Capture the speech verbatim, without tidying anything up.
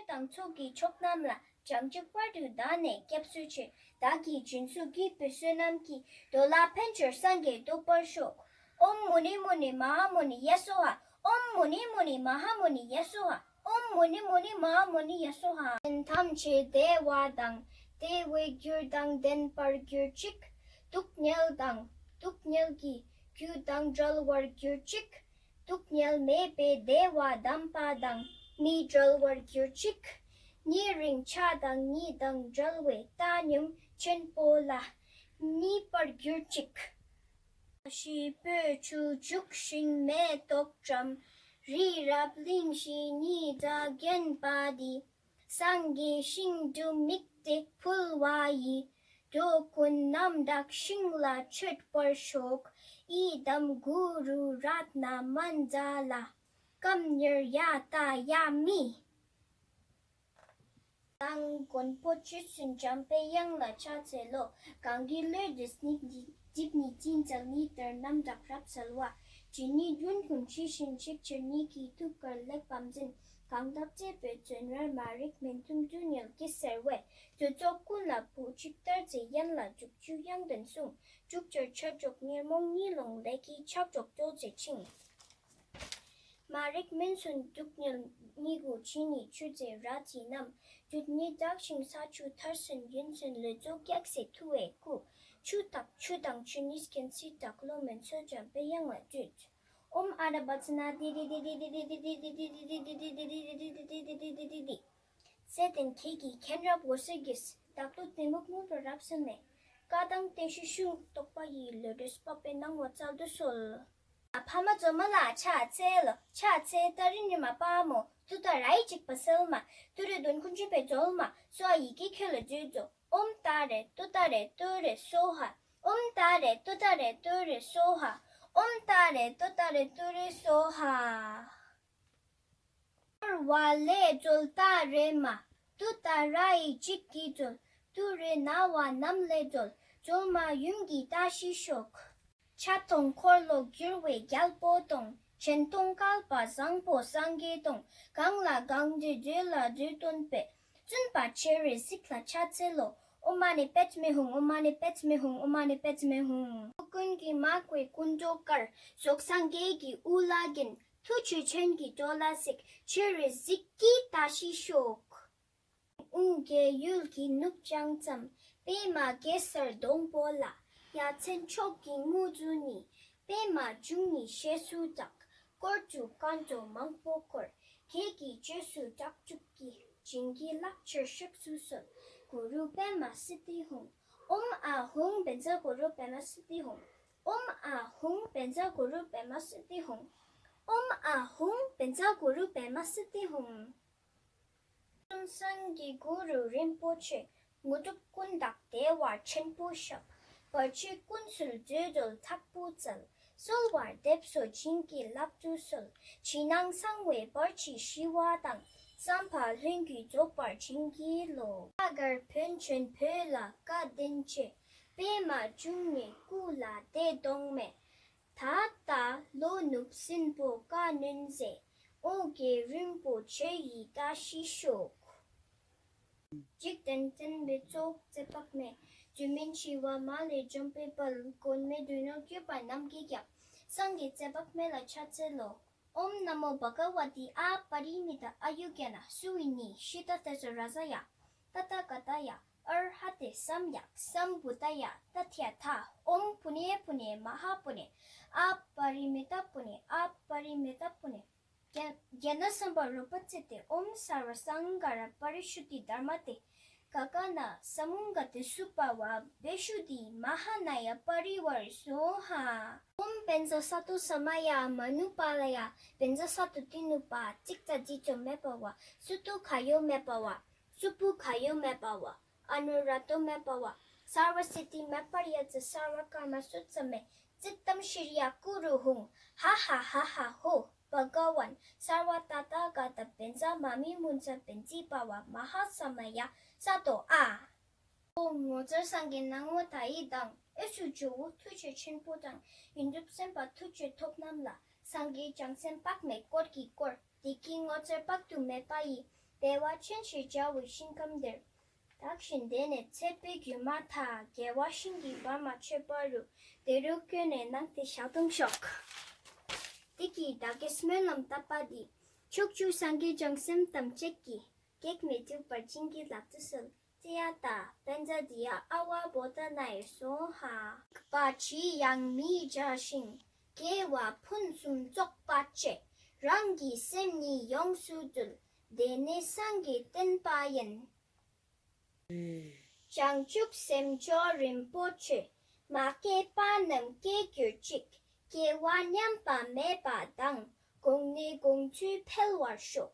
དང་ཚོགས་ཀྱི་མཆོག་རྣམས་ལ། བྱང་ཆུབ་བར་དུ་བདག་ནི་སྐྱབས་སུ་མཆི། བདག་གིས་སྦྱིན་སོགས་བགྱིས་པའི་བསོད་ནམས་ཀྱིས། འདོད་ལ་ཕན་ཕྱིར་སངས་རྒྱས་འགྲུབ་པར་ཤོག། ཨོཾ་མུ་ནི་མུ་ནི་མ་ཧཱ་མུ་ནི་ཡེ་སྭཱ་ཧཱ། ཨོཾ་མུ་ནི་མུ་ནི་མ་ཧཱ་མུ་ནི་ཡེ་སྭཱ་ཧཱ། ཨོཾ་མུ་ནི་མུ་ནི་མ་ཧཱ་མུ་ནི་ཡེ་སྭཱ་ཧཱ། གཞན་ཐམས་ཅད་བདེ་བ་དང་། བདེ་བའི་རྒྱུ་དང་ལྡན་པར་གྱུར་ཅིག། སྡུག་བསྔལ་དང་། སྡུག་བསྔལ་གྱི་རྒྱུ་དང་བྲལ་བར་གྱུར་ཅིག། སྡུག་བསྔལ་མེད་པའི་བདེ་བ་དམ་པ་དང་མི་འབྲལ་བར་གྱུར་ཅིག། ཉེ་རིང་ཆགས་སྡང་གཉིས་དང་བྲལ་བའི་བཏང་སྙོམས་ཆེན་པོ་ལ་གནས་པར་གྱུར་ཅིག། ཤི་བོའི་ཆུ་བྱུགས་ཤིང་མེ་ཏོག་བཀྲམ། རི་རབ་གླིང་བཞི་ཉི་ཟླ་བརྒྱན་པ་འདི། སངས་རྒྱས་ཞིང་དུ་དམིགས་ཏེ་ཕུལ་བ་ཡིས། འགྲོ་ཀུན་རྣམ་དག་ཞིང་ལ་མཆོད་པར་ཤོག། ཨི་དམ་གུ་རུ་རཏྣ་མཉྫ་ལ། སྐབས་ཉེར་ཡ་ཏ་ཡ་མི། དང་མགོན་པོ་ཆེ་བཙུན་འཇམ་པའི་དབྱངས་ལ་ཕྱག་འཚལ་ལོ། གང་གི་ལུས་འདི་སྙིགས་འདི་སྒྲིབ་གཉིས་ཅན་བྲལ་ནས་དོན་རྣམ་དག་རབ་གསལ་བ། ཇི་སྙེད་ལྷུན་གྱིས་ཡེ་ཤེས་ཤིང་གཅིག་ཆར་གཉིས་ཀྱི་ཐུགས་ཀར་ལེགས་པར་འཛིན། གང་དག་བྱས་པའི་བརྩོན་འགྲུས་མ་རིག་མུན་འཐུམས་སྡུག་བསྔལ་གྱིས་སེལ་བའི། བདུད་ཚོགས་ཀུན་ལ་བུ་གཅིག་ལྟར་བརྩེ་ཡན་ལག་དྲུག་ཅུ་ཡང་ལྡན་གསུང་། དྲུག་ཅར་ཆ་འཇོག་ཉོན་མོངས་གཉིས་སློང་ལས་ཀྱི་ཆག་གྲོགས་གྲོལ་མཛད་ཅིང་། མ་རིག་མུན་སེལ་སྡུག་བསྔལ་གཉིད་ཁུག་ཇི་སྙེད་ཆུད་ཟོས་རལ་གྲི་བསྣམས། སྡུག་བསྔལ་དག་ཞིང་ས་ཆུ་མཐར་སོན་ཡུན་སོན་ལུས་སྲོག་སྐྱག་སེ་འཐུ་བའི་སྐུ། ཆུ་དག་ཆུ་དང་ཆུ་ནི་སྐྱེ་མཆེད་དག་བློ་མུན་སེལ་འཇམ་པའི་དབྱངས་ལ་འདུད། ཨོཾ་ཨ་ར་པ་ཙ་ན་དྷཱིཿཟེར་ཏེ་ཁྱེད་ཀྱི་མཁྱེན་རབ་འོད་ཟེར་གྱིས། བདག་ཏུ་གཏི་མུག་མུན་པ་རབ་སེལ་ནས། བཀའ་དང་བསྟན་བཅོས་གཞུང་རྟོགས་པ་ཡི། ལུས་འདྲེས་པ་པའི་སྣང་བ་སྩལ་དུ་གསོལ། ཕ་མ་གཙོ་མ་ལ་ཕྱག་འཚལ་ལོ། ཕྱག་འཚལ་ཏཱ་རེ་ཉི་མ་དཔའ་མོ། ཏུཏྟཱ་ར་ཡི་འཇིགས་པ་སེལ་མ། ཏུ་རེ་གདོན་ཀུན་འཇོམས་པའི་སྒྲོལ་མ། གསོལ་བ་ཡི་གེ་ཁྱོད་ལ་བརྗོད་དོ། ཨོཾ་ཏཱ་རེ་ཏུཏྟཱ་རེ་ཏུ་རེ་སྭཱ་ཧཱ། ཨོཾ་ཏཱ་རེ་ཏུཏྟཱ་རེ་ཏུ་རེ་སྭཱ་ཧཱ། ཨོཾ་ཏཱ་རེ་ཏུཏྟཱ་རེ་ཏུ་རེ་སྭཱ་ཧཱ། འཁོར་བ་ལས་སྒྲོལ་ཏཱ་རེ་མ། ཏུཏྟཱ་ར་ཡི་འཇིགས་ཀྱིས་སྒྲོལ། ཏུ་རེ་ན་བ་རྣམས་ལས་སྒྲོལ། སྒྲོལ་མ་ཡུམ་གྱི་བཀྲ་ཤིས་ཤོག། ཕྱག་སྟོང་འཁོར་ལོ་བསྒྱུར་བའི་རྒྱལ་པོ་སྟོང་། སྤྱན་སྟོང་བསྐལ་པ་བཟང་པོ་སངས་རྒྱས་སྟོང་། གང་ལ་གང་འདུལ་བདུད་ལ་བདུད་སྟོན་པའི། བཙུན་པ་ཁྱེད་རའི་གཟིགས་ལ་ཕྱག་འཚལ་ལོ། ཨོཾ་མ་ཎི་པདྨེ་ཧཱུྃ། ཨོཾ་མ་ཎི་པདྨེ་ཧཱུྃ། ཨོཾ་མ་ཎི་པདྨེ་ཧཱུྃ། ཀུན་གྱི་མ་གོས་སྐུ་མདོག་དཀར། རྫོགས་སངས་རྒྱས་ཀྱི་དབུ་ལ་བརྒྱན། ཐུགས་རྗེ་ཆེན་གྱི་ཁྲོད་ལ་གཟིགས། ཁྱེད་རའི་གཟིགས་ཀྱི་བཀྲ་ཤིས་ཤོག། དབུ་མཛད་ཡུལ་གྱི་ནུབ་བྱང་མཚམས། པདྨ་གེ་སར་སྡོང་པོ་ལ། ཡ་མཚན་མཆོག་གི་དངོས་གྲུབ་ནི། པདྨ་འབྱུང་གནས་ཞེས་སུ་གྲགས། བསྐོར་དུ་མཁའ་འགྲོ་མང་པོ་བསྐོར། ཁྱེད་ཀྱི་རྗེས་སུ་བདག་སྒྲུབ་ཀྱིས། བྱིན་གྱིས་བརླབ་ཕྱིར་གཤེགས་སུ་གསོལ། གུ་རུ་པདྨ་སིདྡྷི་ཧཱུྃ། ཨོཾ་ཨཱཿཧཱུྃ་བཛྲ་གུ་རུ་པདྨ་སིདྡྷི་ཧཱུྃ། ཨོཾ་ཨཱཿཧཱུྃ་བཛྲ་གུ་རུ་པདྨ་སིདྡྷི་ཧཱུྃ། ཨོཾ་ཨཱཿཧཱུྃ་བཛྲ་གུ་རུ་པདྨ་སིདྡྷི་ཧཱུྃ། གསུང་སངས་རྒྱས་གུ་རུ་རིན་པོ་ཆེ། དངོས་གྲུབ་ཀུན་བདག་བདེ་བ་ཆེན་པོ་ཞབས། བར་ཆད་ཀུན་སེལ་བདུད་འགྲོལ་དྭགས་པོ་རྩལ། གསོལ་བ་འདེབས་སོ་བྱིན་གྱིས་བརླབ་ཏུ་གསོལ། ཕྱི་ནང་གསང་བའི་བར་ཆད་ཞི་བ་དང་། བསམ་པ་ལྷུན་གྱིས་རྫོགས་པར་བྱིན་གྱིས་རློབས། རྒྱ་གར་ཕན་ཆད་བོད་ལ་བཀའ་བདེན་བྱེད། པདྨ་འབྱུང་གནས་སྐུ་ལ་བདེ་གདོང་མེད། ད་ལྟ་ལྷོ་ནུབ་སྲིན་པོ་བཀའ་གནོན་མཛད། ཨོ་རྒྱན་རིན་པོ་ཆེ་ཡི་བཀྲ་ཤིས་ཤོག། འཇིག་རྟེན་བསྟན་པའི་གཙོ་བོ་ཚེ་དཔག་མེད། རྒྱུད་སྨིན་ཞི་བ་མ་ལུས་འཇོམས་པའི་དཔལ། མགོན་མེད་རྡུལ་སྙེད་སྐྱོབ་པ་རྣམས་ཀྱི་རྒྱལ། སངས་རྒྱས་ཚེ་དཔག་མེད་ལ་ཕྱག་འཚལ་ལོ། ཨོཾ་ན་མོ་བྷ་ག་ཝ་ཏི་ཨ་པ་རི་མི་ཏ་ཨ་ཡུ་ཀྱ་ན་སུ་ཝི་ནི་ཤི་ཏ་ཏེ་ཛོ་རཱ་ཛ་ཡ། ཏ་ཐཱ་ག་ཏཱ་ཡ། ཨར་ཧ་ཏེ་སམ་ཡཀ་སམ་བུ་ཏཱ་ཡ། ཏ་ཐྱ་ཐཱ། ཨོཾ་པུ་ཎེ་པུ་ཎེ་མ་ཧཱ་པུ་ཎེ། ཨ་པ་རི་མི་ཏ་པུ་ཎེ། ཨ་པ་རི་མི་ཏ་པུ་ཎེ། ཡ་ན་སམ་བྷ་རོ་པ་ཙི་ཏེ། ཨོཾ་སརྦ་སཾ་ག་ར་པ་རི་ཤུདྡྷི་དྷརྨ་ཏེ་ག་ག་ན་ས་མུང་ག་ཏེ་སུ་པ་བ་བེ་ཤུདྡྷི་མ་ཧཱ་ན་ཡ་པ་རི་ཝཱ་རེ་སྭཱ་ཧཱ། ཨོཾ་བཛྲ་སཏྭ་ས་མ་ཡ་མ་ནུ་པཱ་ལ་ཡ། བཛྲ་སཏྭ་ཏི་ནུ་པ། ཙིག་ཙ་ཙི་ཙོ་མེད་པ་བ། སུ་ཏུ་ག་ཡོ་མེད་པ་བ། སུ་པུ་ག་ཡོ་མེད་པ་བ། ཨ་ནུ་ར་ཏོ་མེད་པ་བ། སརྦ་སིདྡྷི་མེ་པྲ་ཡ་ཛ་སརྦ་ཀརྨ་སུ་ཙ་མེ། ཙིཏྟམ་ཤྲཱི་ཡ་ཀུ་རུ་ཧཱུྃ། ཧ་ཧ་ཧ་ཧ་ཧོ། བྷ་ག་ཝན། སརྦ་ཏ་ཐཱ་ག་ཏ་བཛྲ་མ་མི་མུཉྩ་བཛྲ་པ་བ་མ་ཧཱ་ས་མ་ཡ་སཏྭ། ཨ། ཨོ་ངོ་མཚར་སངས་རྒྱས་སྣང་བ་མཐའ་ཡས་དང་། ཨེ་ཤུ་ཇོ་བོ་ཐུགས་རྗེ་ཆེན་པོ་དང་། ཡོན་གྲུབ་སེམས་དཔའ་ཐུགས་རྗེ་ཐོབ་རྣམས་ལ། སངས་རྒྱས་བྱང་སེམས་དཔག་མེད་འཁོར་གྱིས་བསྐོར། བདེ་སྐྱིད་ངོ་མཚར་དཔག་ཏུ་མེད་པ་ཡི། བདེ་བ་ཅན་ཞེས་བྱ་བའི་ཞིང་ཁམས་དེར། བདག་གཞན་འདས་ནས་ཚེ་འཕོས་གྱུར་མ་ཐག་རྒྱལ་བ་ཤིང་གི་བ་མ་ཆོད་པ་རུ་དེ་རུ་བཀོད་ནས་གནང་སྟེ་ཞག་དུང་ཤོག་དེ་གིས་བདག་གི་སྨོན་ལམ་བཏབ་པ་འདི། ཕྱོགས་བཅུའི་སངས་རྒྱས་བྱང་སེམས་ཐམས་ཅད་ཀྱིས། གེགས་མེད་འགྲུབ་པར་བྱིན་གྱིས་བརླབ་ཏུ་གསོལ། ཙི་ཡ་ཏ། པཉྩ་དྷི་ཡ་ཨ་ཝ་བོ་དྷ་ན་ཡེ་སྭཱ་ཧཱ། པ་ཕྱིར་ཡང་མི་བྱ་ཞིང་། དགེ་བ་ཕུན་སུམ་ཚོགས་པ་སྤྱད། རང་གི་སེམས་ཉིད་ཡོངས་སུ་འདུལ། དེ་ནས་སངས་རྒྱས་བསྟན་པ་ཡིན། བྱང་ཆུབ་སེམས་མཆོག་རིན་པོ་ཆེ། མ་སྐྱེས་པ་རྣམས་སྐྱེ་གྱུར་ཅིག་སྐྱེ་བ་ཉམས་པ་མེད་པ་དང་། གོང་ནས་གོང་དུ་འཕེལ་བར་ཤོག